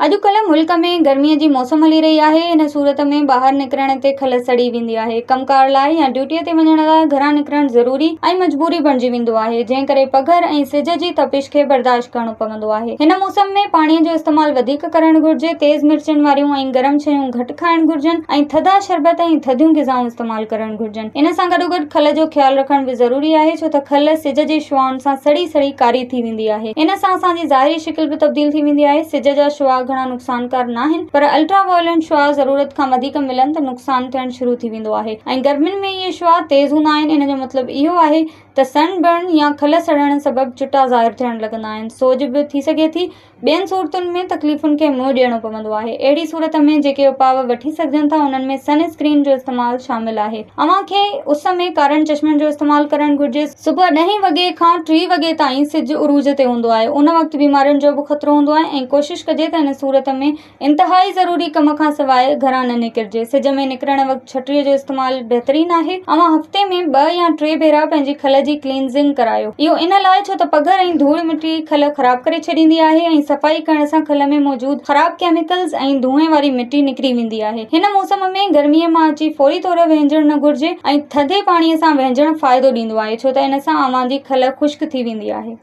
اڄڪلهه ملڪ ۾ گرميء جي موسم هلي رهي آهي، ان صورت ۾ ٻاهر نڪرڻ تي کل سڙي ويندي آهي. ڪم ڪار لاء يا ڊيوٽيء تي وڃڻ لاء گهران نڪرڻ ضروري ۽ مجبوري بڻجي ويندو آهي، جنهن ڪري پگهر ۽ سج جي تپش کي برداشت ڪرڻو پوندو آهي. هن موسم ۾ پاڻيء جو استعمال وڌيڪ ڪرڻ گهرجي، تيز مرچن واريون ۽ گرم شيون گهٽ کائڻ گهرجن ۽ ٿڌا شربت ۽ ٿڌيون غذائون استعمال ڪرڻ گهرجن. ان سان گڏوگڏ کل جو خيال رکڻ به ضروري آهي، ڇو ته کل سج جي شعاعن سان سڙي سڙي ڪاري ٿي ويندي آهي. ان سان اسان جي ظاهري شڪل به تبديل ٿي ويندي آهي. سج جا شعاع گهڻا نقصانڪار ناهن پر الٽرا وائلنٽ شعاع ضرورت کان وڌيڪ ملن ته نقصان ٿيڻ شروع ٿي ويندو آهي ۽ گرمين ۾ اهي شعاع تيز هوندا آهن ان جو مطلب اهو آهي ته سن برن يا کل سڙڻ سبب چٽا ظاهر ٿيڻ لڳندا آهن سوڄ به ٿي سگهي ٿي ٻين صورتن ۾ تڪليفن کي منهن ڏيڻو پوندو آهي. اهڙي صورت ۾ جيڪي اپاء وٺي سگهجن ٿا انهن ۾ سن اسڪرين جو استعمال شامل آهي. اوهان کي اس ۾ ڪارن چشمن جو استعمال ڪرڻ گهرجي. صبح ڏهين وڳي کان ٽي وڳي تائين سج عروج تي هوندو آهي. ان وقت بيمارين جو به خطرو هوندو آهي ۽ ڪوشش ڪجي ته ان صورت ۾ انتهائي ضروري ڪم کان سواء گهران نه نڪرجي. سج ۾ نڪرڻ وقت ڇٽريء جو استعمال بهترين آهي. اوهان هفتي ۾ ٻه يا ٽي ڀيرا پنهنجي کل جي ڪلينزنگ ڪرايو. اهو ان لاء ڇو ته پگهر ۽ ڌوڙ مٽي کل خراب ڪري ڇڏيندي آهي ۽ صفائي ڪرڻ سان کل ۾ موجود خراب ڪيميڪلز ۽ دونهين واري مٽي نڪري ويندي آهي. هن موسم ۾ گرميء مان اچي فوري طور وهنجڻ نه گهرجي ۽ ٿڌي پاڻيء سان وهنجڻ فائدو ڏيندو آهي ڇو ته ان سان اوهان جي کل خشڪ ٿي ويندي آهي.